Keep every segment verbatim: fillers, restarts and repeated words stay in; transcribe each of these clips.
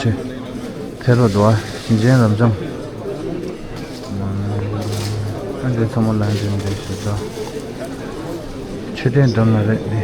ཆེ། ཕེ་རོ་དུ་བ་ཞིང་ཆེན་རབ་འབྱམས། ཨ་འདི་ཚང་མ་ལ་འདི་འདི་ཞེས་བྱ། མཆོད་རྟེན་འགྲམ་ལ་རེད་འདི།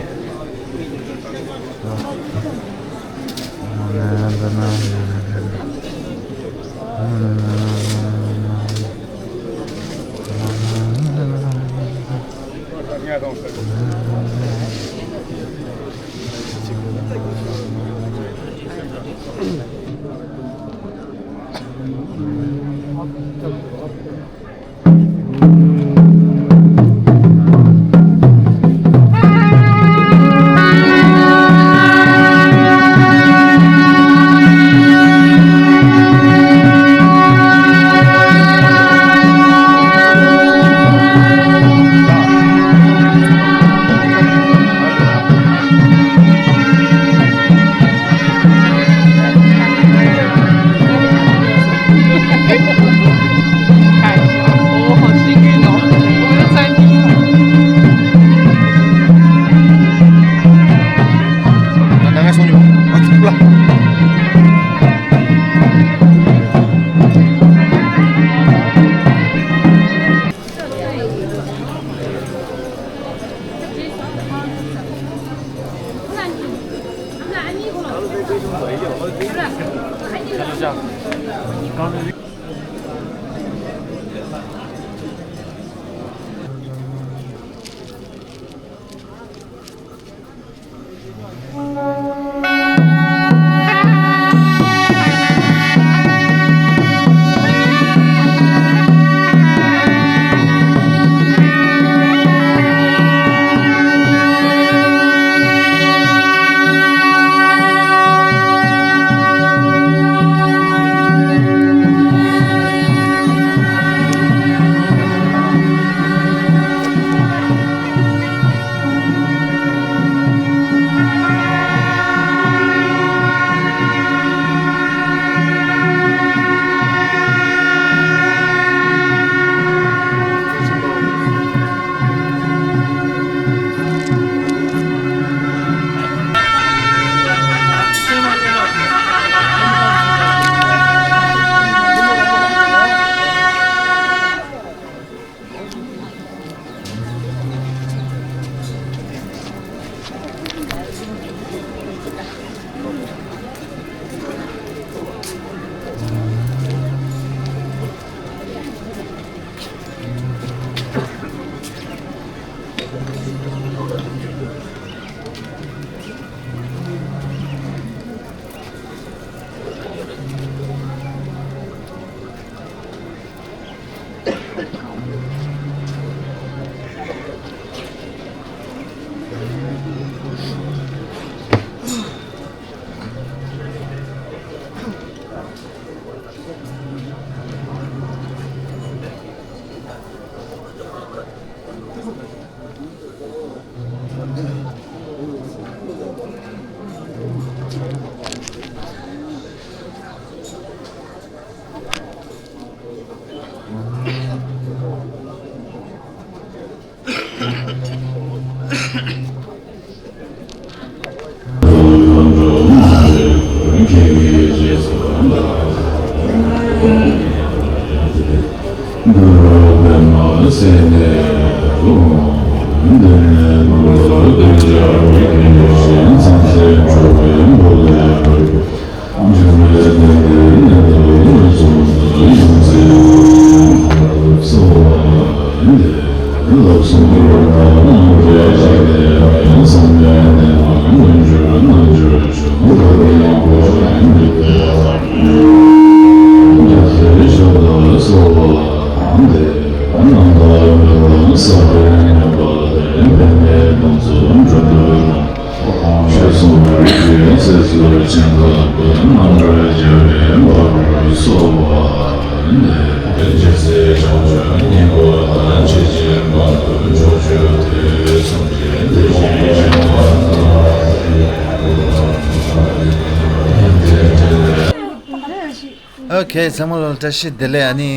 ཨོ་ཁེ། ཚང་མ་ལ་བཀྲ་ཤིས་བདེ་ལེགས། ཨ་ནི་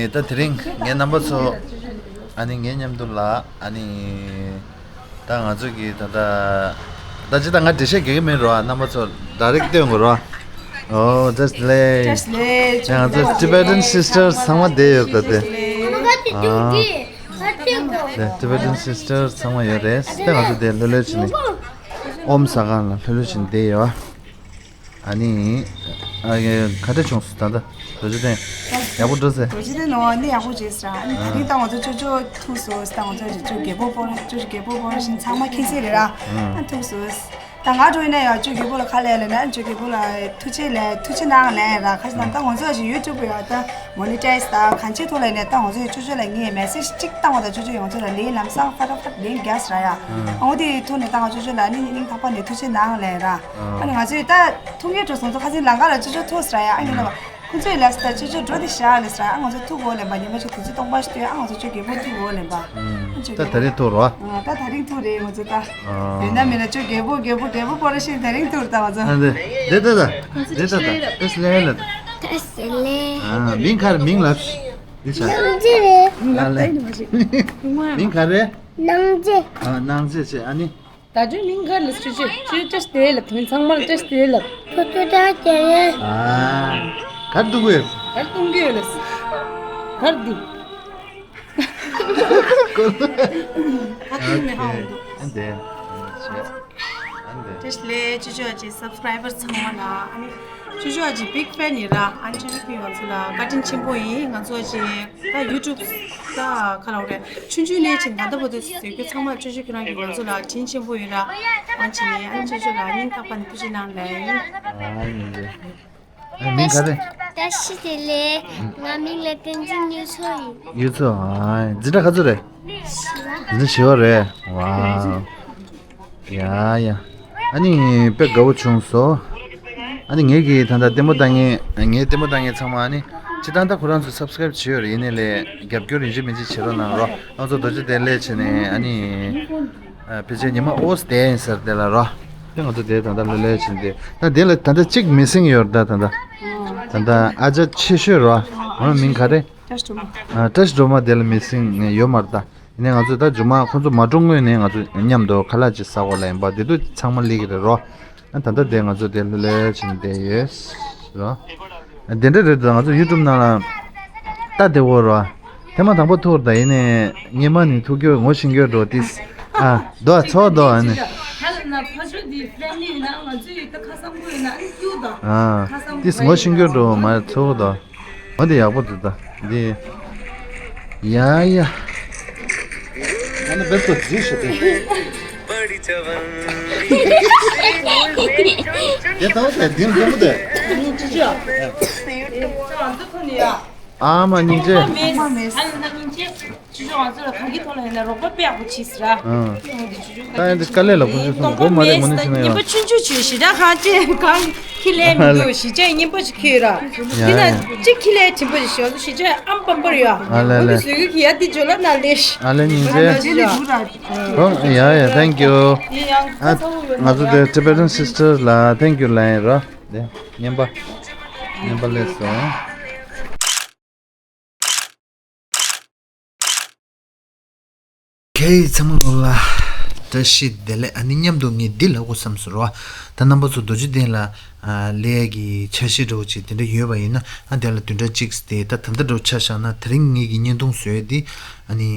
ད་དེ་རིང་ངས་རྣམ་པ་ཚོ། ཨ་ནི་ངའི་མཉམ་དུ་ལ། ཨ་ནི་ད་ང་ཚོ་གི་ད་ད་ད་ཅི་ད་ང་འགྲེལ་བཤད་རྒྱག་གི་མིན་རོ། རྣམ་པ་ཚོ་ཌའི་རེག་སྟོན་དགོས་རོ། ཨོ། བཀྲ་ཤིས་བདེ་ལེགས། བཀྲ་ཤིས་བདེ་ལེགས། ཡང་ང་ཚོ་Tibetan Sisters ཚང་མ་བསྡད་ཡོད་ད་དེ། ཨ། དེ་Tibetan Sisters ཚང་མ་ཡོད་རེད། དེ་ང་ཚོ་དེ་ལྷོད་ལྷོད་བྱས་ནས་ཨོམ་ཟ་གང་ལ་ལྷོད་ལྷོད་བྱས་ནས་བསྡད་ཡོད། ཨ་ནི། ཨ། ག་འདྲ་བྱུང་སོང་ད་ལྟ། རྡོ་རྗེ་གདན། ཡག་པོ་འགྲོ་ཟེར། རྡོ་རྗེ་གདན་ནང་ནི་ཡག་པོ་བྱས་ཟེར། ཨ་ནི་ད་རིང་ད་ང་ཚོ་ཅོ་ཅོ་ཐུག་སོང་ཟེར། ད་ང་ཚོ་ཅོ་ཅོ་རྒད་པོ་སྤོ་ར། ཅོ་ཅོ་རྒད་པོ་སྤོ་ར་བཞིན་ཚང་མ་ཁྱེད་ཚོ་རེད་ར། ཨ། ཐུག་སོང་ཟེར། ད་ང་འགྲོ་ཡིན་ན་ཡང་ཅོ་རྒད་པོ་ལ་ཁ་ལས་ལས་ན། ཅོ་རྒད་པོ་ལ་ཐུགས་རྗེ་ལས། ཐུགས་རྗེ་གནང་ལས་ར། ཁ་ཤས་ད་ང་ཚོ་ཅིག་YouTube་ཡ་ད་མོ་ནི་ཊའི་ཛི་ད་གང་ཅིའི་ཐོག་ལས་ནས་ད་ང་ཚོ་ཅོ་ཅོ་ལ་ངས་མེ་སེ་ཇི་གཅིག་བཏང་བ་ད་ཅོ་ཅོ་ང་ཚོ་ལ་ལན་ལམ་སང་ཕ་ཏ་ཕ་ཏ་ལན་རྒྱག་ཟེར་ར་ཡ། ཨ། འོ་དེའི་ཐོག་ནས་ད་ང་ཅོ་ཅོ་ལ་ནི་སྙིང་ཐག་པ་ནས་ཐུགས་རྗེ་གནང་ལས་ར། ཨ་ནི་ང་ཚོས་ད་ཐུག་ངེས་འགྲོ་སོང་ཙང་ཁ་སང་ལམ་ཁ་ལ་ཅོ་ཅོ་ཐུག་ཟེར་ར་ཡ། ཨ་ནི་ལབ་པ། ཁོ་ཚོས་ལབ་སོང་ད་ཅོ་ཅོ་འགྲོ་དེ་བཞག་ལབ་སོང་། ཨ། ང་ཚོ་ཐུག་གོ་ལབ་པ། ཉི་མ་ཅིག་དུས་ཚོད་སྟོང་པ་ཞིག་སྟོན། ཨ། ང་ཚོ་ཅོ་རྒད་པོ་ཐུག་གོ་ལབ་པ། ཨ། ཅོ་ད་རྒད་ད་པོ། རིང་ཐུག་རོ། ཨ། ད་ད་རིང་ཐུག་རེད་ང་ཚོ་ད། ཨ། ཡིན་ན་མིན་ན་ཅོ་རྒད་པོ་རྒད་པོ་རྒད་པོ་སྤོ་ར་བཞིན་ད་རིང་ཐུག་རེད་ད་ང་ཚོ། ཨ། འདི་འདི་ད་འདི་ད་ད་ཏེས་ལེ་ལ། ཏེས་ལེ། ཨ། མིང་ག་རེ། མིང་ལབ། འདི་ཆ། ནང་ཆེ་རེད། ཨ་ལེ། མིང་ག་རེ། ནང་ཆེ། ཨ། ནང་ཆེ་ཆེ། ཨ་ནི། ད་ཅོ་མིང་ག་རེ་ལབ། ཅོ་ཅོ་ཅོ་ཅོ་ཏེ་ལབ། དེ་ཚང་མ་ལ་ཏེས་ལབ། ཕོ་ཏོ་ད་ཏེ་ལབ། ཨ། ག་རེ་འདུག་གི། ག་རེ་གཏོང་གི་ཡོད་ལབ། ག་རེ་འདི། ཨ་འདི། ཨ་འདི། བཀྲ་ཤིས་བདེ་ལེགས། ཅོ་ཅོ་ཅེ་སབ་སི་ཀ་རའི་བར་ཚང་མ་ལ། ཨ་ནི་ཅོ་ཅོ་ཅེ་བིག་ཕེན་ཡིན་ར། ཨ་ནི་ཅོ་ཅོ་ཁྱེད་ང་ཚོ་ལ་བཀའ་དྲིན་ཆེན་པོ་ཡིན། ང་ཚོ་ཅེ་ད་ཡུ་ཊུབ་ད་ག་ལབ་རེད། ཆུང་ཆུང་ནས་ཅིག་ད་ལྟ་བར་དུ་བཟོས་རྒྱུ་ཚང་མ་ཅོ་ཅོ་ཁྱེད་རང་གིས་ང་ཚོ་ལ་དྲིན་ཆེན་པོ་ཡིན་ར། ཨ་ནི་ཅོ་ཅོ་ལ་སྙིང་ཐག་པ་ནས་ཐུགས་རྗེ་གནང་ལབ་ཡིན། ཨ་ནི། ཨ། མིང་ག་རེ། བཀྲ་ཤིས་བདེ་ལེགས། ང་མིང་ལ་བསྟན་འཛིན་གཡུ་མཚོ་ཡིན། གཡུ་མཚོ། ཨ། འཛིན་གྲྭ་ག་ཚོད་རེད། བཞི་པ། འཛིན་གྲྭ་བཞི་པ་རེད། ཝའོ། ཡ་ཡ། ཨ་ནི་དཔེ་དགའ་བོ་བྱུང་སོང་། ཨ་ནི་ངེད་ཀྱིས་ད་ལྟ་ལྟད་མོ་ལྟ་མཁན། ངའི་ལྟད་མོ་ལྟ་མཁན་ཚང་མ་ཨ་ནི་སྤྱིར་བཏང་ད་ཁོ་རང་ཚོ་སབ་སི་ཀ་རའིབ་བྱས་ཡོད་རེད། ཡིན་ནའི་ལས་རྒྱབ་སྐྱོར་ཡིན་གཅིག་མིན་གཅིག་བྱེད་རོགས་གནང་རོགས། ང་ཚོ་རྡོ་རྗེ་གདན་སླེབས་བྱས་ནས་ཨ་ནི། ཨ། ཕལ་ཆེར་ཉི་མ་འོ་ཙམ་བསྡད་ཡིན་ཟེར་དེ་ལ་རོ། དེ་ང་ཚོ་དེ་ད་ལྟ་ལོ་ལས་བྱིན་ཏེ། ད་དེ་ལ་ད་ལྟ་གཅིག་མི་སིང་ཡོད་རེད། ད་ད་ལྟ་ད་ལྟ་ཨ་ཅག་ཆེ་ཤོས་རོ། ང་མིང་ག་རེ། བཀྲ་ཤིས་སྒྲོལ་མ། ཨ། བཀྲ་ཤིས་སྒྲོལ་མ་དེ་ལ་མི་སིང་ཡོད་མ་རེད་ད། ཡིན་ནའི་ང་ཚོ་ད་མཇུག་མ་ཁོང་ཚོ་མ་འགྲོ་སྔོན་ནས་ང་ཚོ་མཉམ་དུ་ཁ་ལག་ཅིག་ཟ་དགོས་ལབ་ཡིན་པ། དེ་དུས་ཚང་མ་སླེབས་ཀྱི་རེད་རོ། ཨ། ད་ལྟ་དེ་ང་ཚོ་དེ་ལོ་ལས་བྱིན་བསྡད་ཡོད་རོ། དེ་འདྲ་རེད་དོ། ང་ཚོ་ཡུ་ཊུབ་ནང་ལ་ལྟ་བདེ་བོ་རོ། ཐེངས་མ་དང་པོ་ཐུག་ད་ཡིན་ནའི་སྔོན་མ་ནས་ཐུག་རྒྱུ་ངོ་ཤེས་རྒྱུ་འགྲོ་ཏིས། ཨ། དོ་ཚོགས་དོ་ཨ་ནི། ཨ། ཏིས་ངོ་ཤེས་རྒྱུ་འགྲོ་མ་ཚོགས་དོ། འོ་འདི་ཡག་པོ་འདུག་ད་འདི། ཡ་ཡ། ཨ་ནི་བེད་ཀོ་ཇུས་ཤོད་དེ། དེ་ལྟ་བུ་དེ་འདི་འདི་མོ་དེ། ཨ་མ་སྙིང་རྗེ། ཨ་མ་མེད། ཨ་ན་སྙིང་རྗེ། ཅོ་ཅོ་ང་ཚོ་ལ་གང་གི་ཐོག་ལ་ཡིན་ན་རོགས་པ་དཔེ་ཡག་པོ་བྱས་ཟེར་ར། ཨང་། ད་ཡིན་དེ་དཀའ་ལས་ལ་ཁོང་ཚོས་སོང་སྒོ་མ་རེད་མོ་ནི་ཕྱིན་ན་ཡང་། ཉིན་པ་ཆུང་ཆུང་བྱོས་ཞེ་དྲག་གང་ཅི་གང་ཁྱི་ལས་མི་འདུག་ཞེ་དྲག་སྙན་པོ་ཞིག་ཁྱེར་ཡོད་ར། ཡ་དེ་ན་ཡ། གཅིག་ཁྱི་ལས་དྲིན་པོ་ཞིག་ཞོག་ཞེ་དྲག་ཨམ་པམ་པར་ཡོད། ཨ་ལེ་ལེ། འོ་དེ་བཟོས་གི་ཁྱི་ཡ་དེ་ཇོ་ལ་ན་ལེ་ཤ། ཨ་ལེ་སྙིང་རྗེ། ཨོ་ཡ་ཡ། Thank you། ཨ་ང་ཚོ་དེ་Tibetan Sisters ལ་Thank you ལབ་ཡིན་ར། དེ་སྙན་པ་སྙན་པ་སླེབས་སོང་། ཁེ་ཚང་མ་ལོ་ལ་བཀྲ་ཤིས་བདེ་ལེགས། ཨ་ནི་མཉམ་དུ་ངས་འདི་ལབ་དགོས་བསམ་སོང་རོ། ད་རྣམ་པ་ཚོ་རྡོ་རྗེ་གདན་ལ་ཨ་སླེབས་ཀྱི་འཆར་གཞི་འདྲ་བོ་ཅིག་དེ་འདྲ་ཡོད་པ་ཡིན་ན། ཨ་དེ་ལ་བདུན་ཕྲག་གཅིག་དེ་ད་ད་ལྟ་འདྲ་བོ་ཆ་བཞག་ན། དེ་རིང་ངེད་ཀྱི་བརྙན་ཐུང་བཟོས་འདི་ཨ་ནི་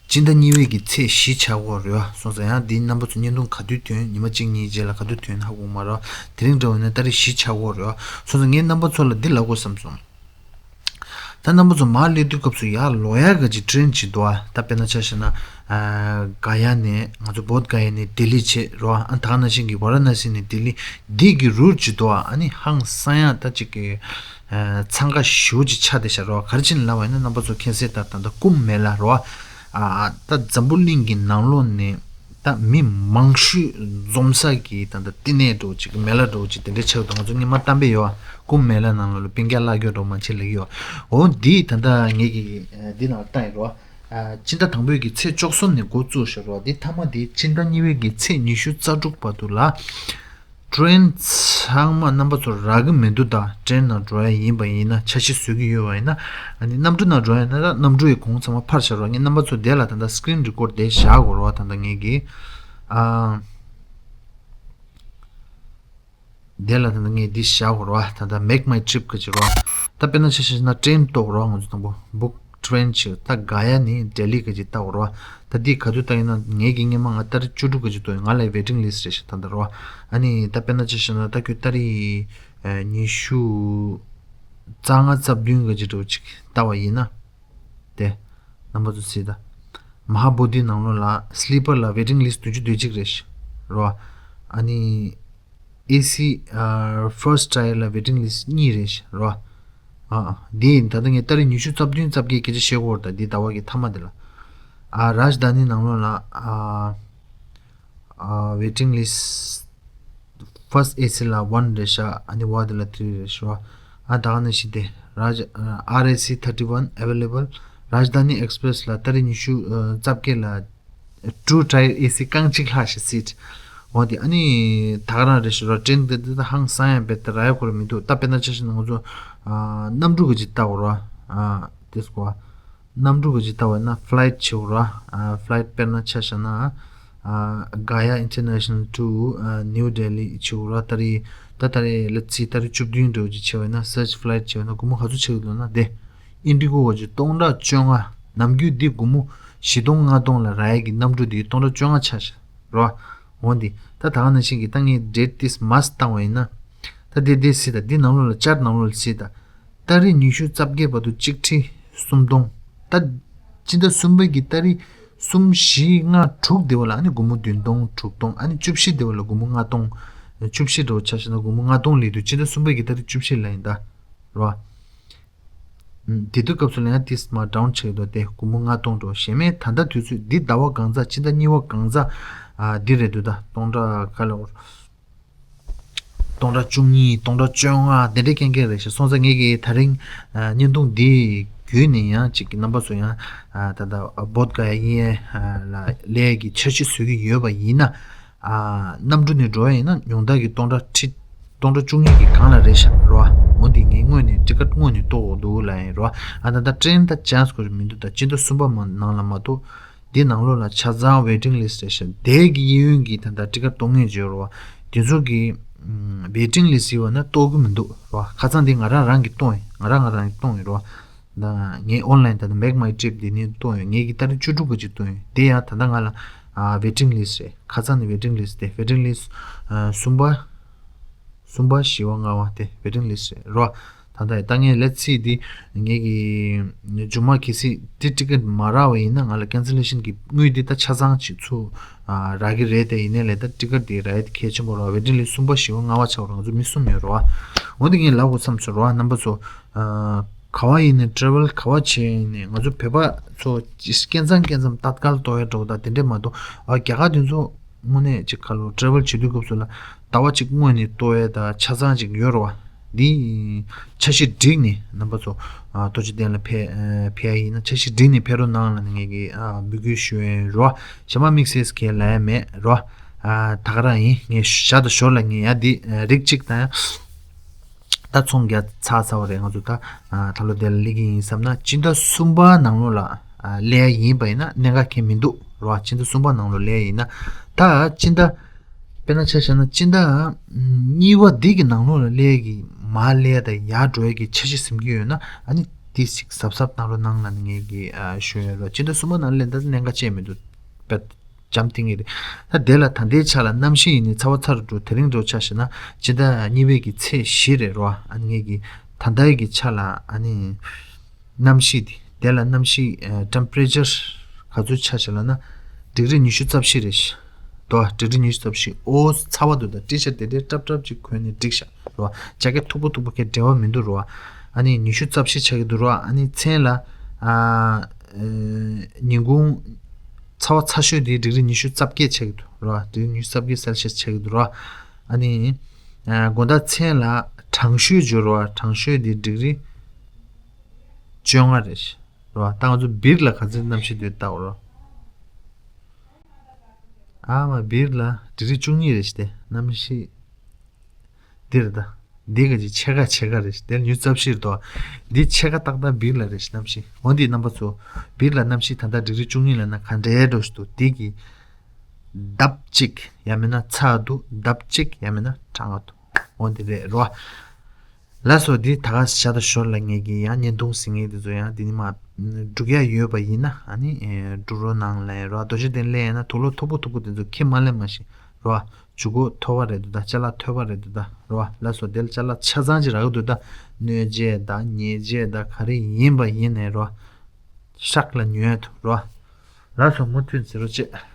སྤྱི་ཟླ་གཉིས་པའི་གི་ཚེས་བཞི་ཆགས་ཀྱི་ཡོད་རེད་བ། སོང་ཙང་ཡང་འདི་རྣམ་པ་ཚོ་བརྙན་ཐུང་ག་དུས་ཐོན། ཉི་མ་གཅིག་གཉིས་རྗེས་ལ་ག་དུས་ཐོན་ཧ་གོ་མ་རེད་བ། དེ་རིང་འདྲ་བོ་ཡིན་ན་ཏ་རིག་བཞི་ཆགས་ཀྱི་ཡོད་རེད་བ། སོང་ཙང་ངས་རྣམ་པ་ཚོ་ལ་འདི་ལབ་དགོས་བསམ་སོང་། ད་རྣམ་པ་ཚོ་མར་སླེབས་དུས་སྐབས་སུ་ཡར་ལོག་ཡག་གི་ཅིག་ཊེན་ཅིག་འདུག་ཨ། ད་དཔེར་ན་ཆ་བཞག་ན། ཨ་ག་ཡ་ནས་ང་ཚོ་བོད་ག་ཡ་ནས་ལྡི་ལི་བྱེད་རོ། ཨ་ད་ག་ནང་བཞིན་གྱི་ཝ་ར་ཎ་སི་ནས་ལྡི་ལི་འདི་གི་རུཊ་ཅིག་འདུག་ཨ། ཨ་ནི་ཧང་སང་ཡག་ད་ཅིག་གི་ཨ་འཚང་ཁ་ཞེ་པོ་ཅིག་ཆགས་བསྡད་ཤག་རོ། ག་རེ་བྱས་ནས་ལབ་པ་ཡིན་ན་རྣམ་པ་ཚོ་མཁྱེན་གསལ་ལྟར་ད་ལྟ་ཀུམ་མེ་ལ་རོ། ཨ་ད་འཛམ་བུ་གླིང་གི་ནང་ལོགས་ནས་ད་མི་མང་ཤོས་འཛོམས་ས་གི་ད་ལྟ་བསྟི་གནས་འདྲ་བོ་ཅིག་མེ་ལ་འདྲ་བོ་ཅིག་དེ་འདྲ་ཆགས་འདུག་ང་ཚོ་སྔོན་མ་བལྟས་པ་ཡོད་ཨ། ཀུམ་མེ་ལ་ནང་ལོགས་ལ་སྤུན་ཀྱག་བརླག་རྒྱུ་འདྲ་བོ་མང་ཆེ་ལབ་ཀྱི་ཡོད། འོ་འདི་ད་ལྟ་ངེད་ཀྱི་འདི་ནང་ལ་བཏང་ཡོད་རོ། ཨ་སྤྱི་ཟླ་དང་པོའི་གི་ཚེས་བཅུ་གསུམ་ནས་འགོ་བཙུགས་ཤག་རོ། འདི་མཐའ་མ་འདི་སྤྱི་ཟླ་གཉིས་པའི་གི་ཚེས་ཉི་ཤུ་རྩ་དྲུག་བར་དུ་ལ། ཊེན་ཚང་མ་རྣམ་པ་ཚོ་རག་གི་མི་འདུག་ད་ཊེན་ནང་འགྲོ་ཡ་ཡིན་པ་ཡིན་ན། འཆར་གཞི་བཟོ་གི་ཡོད་པ་ཡིན་ན། ཨ་ནི་གནམ་གྲུ་ནང་འགྲོ་ཡ་ཡིན་ན་ད་གནམ་གྲུ་ཡི་གོང་ཚང་མ་འཕར་ཤག་རོ། ངས་རྣམ་པ་ཚོ་དེ་ལ་ད་ལྟ་སི་ཀི་རིན་རི་ཀོཌ་དེ་བཞག་དགོས་རོ། ད་ལྟ་ངེད་ཀྱི་ཨ། དེ་ལ་ད་ལྟ་ངས་འདི་བཞག་དགོས་རེད་བ། ད་ལྟ་Make My Trip ག་ཅིག་རེད་བ། ད་དཔེར་ན་ཆ་བཞག་ན་ཊེན་ལྟ་དགོས་རེད་བ། ང་ཚོ་དང་པོ་book train ཆེ་ད་ག་ཡ་ནས་ལྡི་ལི་ག་ཅིག་ལྟ་དགོས་རེད་བ། ད་འདི་ག་དུས་ལྟ་ཡིན་ན་ངས་ཀྱི་སྔོན་མ་ང་ཏ་རིག་བཅུ་དྲུག་ག་ཅིག་ལྟ་ཡིན། ང་ལ་waiting list རེད་ཤག་ད་ལྟ་རེད་བ། ཨ་ནི་ད་དཔེར་ན་ཆ་བཞག་ན་ད་ཁྱོད་ཏ་རིག་ཉི་ཤུ་རྩ་ལྔ་རྩ་བདུན་ག་ཅིག་འདྲ་བོ་ཅིག་ལྟ་བ་ཡིན་ན། དེ་རྣམ་པ་ཚོ་གཟིགས་དང་། མ་ཧཱ་བོ་དྷི་ནང་ལོགས་ལ་སི་ལི་པར་ལ་waiting list བདུན་ཅུ་དོན་གཅིག་རེད་ཤག་རེད་བ། ཨ་ནི་ཨེ་སི་ཨ་first tier ལ་waiting list གཉིས་རེད་ཤག་རེད་བ། ཨ་ཨ་འདི་ཡིན། ད་ལྟ་ངས་ཏ་རིག་ཉི་ཤུ་རྩ་བདུན་རྩ་བརྒྱད་སྐད་ཆ་བཤད་ཀྱི་ཡོད་རེད། ད་འདི་ཟླ་བ་གི་མཐའ་མ་འདི་ལ། ཨ་རཱཇ་དྷ་ནི་ནང་ལོགས་ལ་ཨ་ཨ་waiting list first ཨེ་སི་ལ་one རེད་ཤག་ཨ་ནི་བ་དེ་ལ་three རེད་ཤག་རེད་བ། ཨ་ད་ག་ནང་བཞིན་དེ་རཱཇ་ཨ་ཨར་ཨེ་སི་thirty one available རཱཇ་དྷ་ནི་ཨེག་སི་པི་རེ་སི་ལ་ཏ་རིག་ཉི་ཤུ་ཨ་རྩ་བརྒྱད་ལ་two tier ཨེ་སི་རྐང་གཅིག་ལྷག་ཤག་seat འོ་དེ། ཨ་ནི་ད་ག་རང་རེད་ཤག་རེད་བ། ཊེན་དེ་དེ་ད་ཧང་སང་ཡང་རྦད་དེ་རག་ཡག་ཁོ་རང་མི་འདུག་ད་དཔེར་ན་ཆ་བཞག་ན་ང་ཚོ་ཨ་གནམ་གྲུ་ག་ཅིག་ལྟ་དགོས་རེད་བ། ཨ་དེ་སྐོར་བ། གནམ་གྲུ་ག་ཅིག་ལྟ་བ་ཡིན་ན་flight བྱེད་དགོས་རེད་བ། ཨ་flight དཔེར་ན་ཆ་བཞག་ན་ཨ་Gaya International to ཨ་New Delhi བྱེད་དགོས་རེད་བ། ཏ་རིག་ད་ཏ་རིག་ལ་ཚིག་ཏ་རིག་བཅུ་བདུན་འདྲ་བོ་ཅིག་བྱས་པ་ཡིན་ན་such flight བྱས་པ་ཡིན་ན་སྒོར་མོ་ག་ཚོད་ཆགས་ཀྱི་འདུག་ན། དེ་ཨིན་ཌི་གོ་ག་ཅིག་སྟོང་ཕྲག་བཅོ་ལྔ། ནམ་རྒྱུན་འདི་སྒོར་མོ་བཞི་སྟོང་ལྔ་སྟོང་ལ་རག་ཡས་ཀྱི་གནམ་གྲུ་འདི་སྟོང་ཕྲག་བཅོ་ལྔ་ཆགས་ཤག་རེད་བ། འོ་འདི་ད་ད་ག་ནང་བཞིན་གྱི་ད་ངས་date this must བཏང་བ་ཡིན་ན། ད་འདི་འདི་གཟིགས་དང་། འདི་ནང་ལོགས་ལ་chart ནང་ལོགས་ལ་གཟིགས་དང་། ཏ་རིག་ཉི་ཤུ་རྩ་བརྒྱད་བར་དུ་གཅིག་ཁྲི་སུམ་སྟོང་། ད་སྤྱི་ཟླ་གསུམ་པའི་གི་ཏ་རིག་གསུམ་བཞི་ལྔ་དྲུག་དེ་བ་ལ་ཨ་ནི་སྒོར་མོ་བདུན་སྟོང་དྲུག་སྟོང་། ཨ་ནི་བཅུ་བཞི་དེ་བ་ལ་སྒོར་མོ་ལྔ་སྟོང་། བཅུ་བཞི་འདྲ་བོ་ཆ་བཞག་ན་སྒོར་མོ་ལྔ་སྟོང་སླེབས་དུས་སྤྱི་ཟླ་གསུམ་པའི་གི་ཏ་རིག་བཅུ་བཞི་ལ་ཡིན་ད། རེད་བ། དེ་དུས་སྐབས་སུ་ལ་ཡང་ཏིས་མར་down ཆགས་འདུག་སྟེ་སྒོར་མོ་ལྔ་སྟོང་འགྲོ། གཞན་མའི་ད་ལྟ་དུས་ཚོད་འདི་ཟླ་བ་གང་ཚ་ཕྱི་ཟླ་གཉིས་པ་གང་ཚ་ཨ་འདི་རེད་འདུག་ད་སྟོང་ཕྲག་ག་ལ་འོར། སྟོང་ཕྲག་བཅུ་གཉིས་སྟོང་ཕྲག་བཅོ་ལྔ་དེ་འདྲའི་རྐྱང་རྐྱང་རེད་ཤག་སོང་ཙང་ངས་ཀྱི་ད་རིང་ཨ་བརྙན་ཐུང་འདི་བརྒྱུད་ནས་ཡང་ཅིག་གི་རྣམ་པ་ཚོ་ཡང་ཨ་ད་ལྟ་བོད་ག་ཡ་ཡིན་ཨ་ལ་ལས་ཀྱི་འཆར་གཞི་བཟོ་གི་ཡོད་པ་ཡིན་ན། ཨ་གནམ་གྲུ་ནས་འགྲོ་ཡ་ཡིན་ན་ཉུང་མཐའ་གི་སྟོང་ཕྲག་ཁྲི་སྟོང་ཕྲག་བཅུ་གཉིས་ཀྱི་སྒང་ལ་རེད་ཤག་རེད་བ། འོ་འདི་ངས་སྔོན་ནས་ཊི་ཀེ་ཊི་སྔོན་ནས་གཏོང་དགོས་འདུག་ལབ་ཡིན་རེད་བ། ཨ་ད་ལྟ་ཊེན་ད་ཅན་སི་ཁོ་རང་མི་འདུག་ད་སྤྱི་ཟླ་གསུམ་པ་མ་ནང་ལ་མ་གཏོགས་འདི་ནང་ལོགས་ལ་ཆ་ཚང་waiting list རེད་ཤག་དེ་གི་གཡས་གཡོན་གྱི་ད་ལྟ་ཊི་ཀེ་ཊི་གཏོང་མཁན་བརྗོད་རེད་བ། དེ་ཚོ་གི་ཨམ་waiting list ཡོད་ན་གཏོང་གི་མི་འདུག་རེད་བ། ཁ་སང་འདི་ང་རང་རང་གིས་གཏོང་ཡིན། ང་རང་ང་རང་གིས་གཏོང་ཡིན་རེད་བ། ད་ངས་online ད་ལྟ་Make My Trip འདི་ནས་གཏོང་ཡོད། ངས་ཀྱི་ཏ་རིག་བཅུ་དྲུག་ག་ཅིག་གཏོང་ཡོད། དེ་ཡང་ད་ལྟ་ང་ལ་ཨ་waiting list རེད། ཁ་སང་ནི་waiting list དེ་waiting list ཨ་གསུམ་པ་གསུམ་པ་བཞི་པ་ལྔ་པ་དེ་waiting list རེད་རོ། ད་ལྟ་ད་ངས་let's see འདི་ངས་ཀྱི་མཇུག་མ་གལ་སྲིད་འདི་ཊི་ཀེ་ཊི་མ་རག་པ་ཡིན་ན་ང་ལ་cancellation གི་དངུལ་འདི་ད་ཆ་ཚང་ཅིག་ཚུར་ཨ་རག་གི་རེད། དེ་ཡིན་ནའི་ལས་ད་ཊི་ཀེ་ཊི་འདི་རག་ཡ་དེ་གལ་ཆེན་པོ་རོ། waiting list གསུམ་པ་བཞི་པ་ལྔ་པ་ཆགས་རོ། ང་ཚོ་མི་གསུམ་ཡོད་རོ། འོ་འདི་ངས་ལབ་དགོས་བསམ་སོང་རོ་རྣམ་པ་ཚོ། ཨ་ག་བ་ཡིན་ནའི་travel ག་བ་བྱས་ཡིན་ནའི་ང་ཚོ་བོད་པ་ཚོ་སྐྱེ་མཚམས་སྐྱེ་མཚམས་ཏད་ཀལ་གཏོང་ཡ་འགྲོ་ད་དེ་འདྲས་མ་གཏོགས་ཨ་རྒྱ་གར་དེ་ཚོ་དངོས་གནས་ཅིག་ཁ་ལོ་travel བྱེད་དུས་སྐབས་སུ་ལ་ཟླ་བ་གཅིག་སྔོན་ནས་གཏོང་ཡ་ད་ཆ་ཚང་ཅིག་ཡོད་རེད་བ། འདི་འཆར་གཞི་བསྒྲིགས་ནས་རྣམ་པ་ཚོ་ཨ་རྡོ་རྗེ་གདན་ལ་ཕེ་ཨ་ཕེབས་ཡ་ཡིན་ན་འཆར་གཞི་བསྒྲིགས་ནས་ཕེབས་རོགས་གནང་ལབ་ནས་ངས་ཀྱི་ཨ་འབོད་སྐུལ་ཞུ་ཡ་ཡིན་རེད་བ། གཞན་པ་དམིགས་བསལ་གང་ལབ་ཡ་མེད་རེད་བ། ཨ་ད་ག་རང་ཡིན། ངས་ཞར་དང་ཞོར་ལ་ངས་ཡ་འདི་ཨ་རིགས་གཅིག་དང་ད་ཚོང་རྒྱག་ཚར་ཚར་བ་རེད། ང་ཚོ་ད་ཨ་ད་ལོ་དེ་ལ་སླེབས་ཀྱི་ཡིན་བསམ་ན་སྤྱི་ཟླ་གསུམ་པ་ནང་ལོགས་ལ་ཨ་སླེབས་ཡ་ཡིན་པ་ཡིན་ན་གནད་འགག་གང་ཡང་མི་འདུག་རེད་བ། སྤྱི་ཟླ་གསུམ་པ་ནང་ལོགས་སླེབས་ཡ་ཡིན་ན་ད་སྤྱི་ཟླ་དཔེར་ན་ཆ་བཞག་ན་སྤྱི་ཟླ་གཉིས་པ་འདི་གི་ནང་ལོགས་ལ་སླེབས་ཡ་གི་མར་སླེབས་ཡ་དང་ཡར་འགྲོ་ཡ་གི་འཆར་གཞི་ཟིན་གྱི་ཡོད་ན་ཨ་ནི་དེ་ཞིག་གཟབ་གཟབ་གནང་རོགས་གནང་ལབ་ནས་ངས་ཀྱི་ཨ་ཞུ་ཡ་རེད་བ། སྤྱི་ཟླ་གསུམ་པ་ནང་སླེབས་ན་ད་གནད་འགག་ཅི་ཡང་མི་འདུག་པད། འཇམ་ཐིང་ངེ་རེད། ད་དེ་ལ་ད་ལྟའི་ཆ་ལ་གནམ་གཤིས་ཡིན་ནའི་ཚ་བ་ཚ་རུ་འགྲོ། དེ་རིང་འགྲོ་ཆ་བཞག་ན་སྤྱི་ཟླ་གཉིས་པའི་གི་ཚེས་བཞི་རེད་རོ། ཨ་ནི་ངེད་ཀྱི་ད་ལྟའི་གི་ཆ་ལ་ཨ་ནི་གནམ་གཤིས་དེ་དེ་ལ་གནམ་གཤིས་ཨ་temperature ག་ཚོད་ཆ་བཞག་ལབ་ན་ཌིག་རི་ཉི་ཤུ་རྩ་བཞི་རེད་ཤག་དོ། ཌིག་རི་ཉི་ཤུ་རྩ་བཞི། ཨོ་ཚ་བ་འདུག་ད་ཊི་ཤར་ཊི་དེ་འདྲའི་ཊབ་ཊབ་ཅིག་གོན་ནས་འགྲིག་ཤག་རོ། ཇེ་ཀེཊ་མཐུག་པོ་མཐུག་པོ་གའི་འབྲེལ་བ་མི་འདུག་རོ། ཨ་ནི་ཉི་ཤུ་རྩ་བཞི་ཆགས་ཀྱི་འདུག་རོ། ཨ་ནི་མཚན་ལ་ཨ་ཨ་ཉིན་གུང་ཚ་བ་ཚ་ཤོས་དེ་ཌིག་རི་ཉི་ཤུ་རྩ་བརྒྱད་ཆགས་ཀྱི་འདུག་རོ། ཌིག་རི་ཉི་ཤུ་རྩ་བརྒྱད་སེལ་ཤི་ཡས་ཆགས་ཀྱི་འདུག་རོ། ཨ་ནི་ཨ་དགོང་དག་མཚན་ལ་གྲང་ཤོས་འཇོག་རོ། གྲང་ཤོས་དེ་ཌིག་རི་བཅོ་ལྔ་རེད་རོ། ད་ང་ཚོ་སྦིར་ལ་ག་ཚོད་གནམ་གཤིས་འདུག་ལྟ་འོ་རོ། ཨ་མ་སྦིར་ལ་ཌིག་རི་བཅུ་གཉིས་རེད་ཤག་དེ་གནམ་གཤིས། འདིར་ད། འདི་ག་ཅིག་ཕྱེད་ཀ་ཕྱེད་ཀ་རེད། དེ་ཉི་ཤུ་རྩ་བཞི་རེད་དོ། འདི་ཕྱེད་ཀ་ཏག་ཏག་སྦིར་ལ་རེད་གནམ་གཤིས། འོ་འདི་རྣམ་པ་ཚོ། སྦིར་ལ་གནམ་གཤིས་ད་ལྟ་ཌིག་རི་བཅུ་གཉིས་ལབ་ན་ག་འདྲའི་འགྲོ་ཞིག་འདུག་འདི་གི་ལྡབ་གཅིག་ཡང་མིན་ན་ཚ་འདུག་ལྡབ་གཅིག་ཡང་མིན་ན་གྲང་བ་འདུག་འོ་འདི་རེད་རོ། ལགས་སོ། འདི་ད་ག་ཤ་ད་ཞོར་ལ་ངེད་ཀྱི་ཡང་བརྙན་ཐུང་ཟིན་ངེས་དེ་ཚོ་ཡང་འདི་ནི་མ་འགྲུག་ཡ་ཡོད་པ་ཡིན་ན་ཨ་ནི་འགྲུག་རོགས་གནང་ལ་རོ། རྡོ་རྗེ་གདན་སླེབས་ཡ་ན་དུག་ལོག་མཐུག་པོ་མཐུག་པོ་དེ་ཚོ་ཁྱེར་མ་སླེབས་མ་ཤེས་རོ། ཨ་ཇུ་གུ་མཐོ་བ་རེད་འདུག་ད། ཅ་ལག་མཐོ་བ་རེད་འདུག་ད་རོ། ཨ་ལགས་སོ། དེ་ལ་ཅ་ལག་ཆ་ཚང་ཅིག་རག་གི་འདུག་ད། སྣོད་སྤྱད་ད་ཉལ་སྤྱད་ད་ག་རེ་ཡིན་པ་ཡིན་ནའི་རོ། ཨ་ཧྲག་ལ་ཉོས་འདུག་རོ། ཨ་ལགས་སོ། མུ་མཐུད་ཟེར་རོ་བྱེད།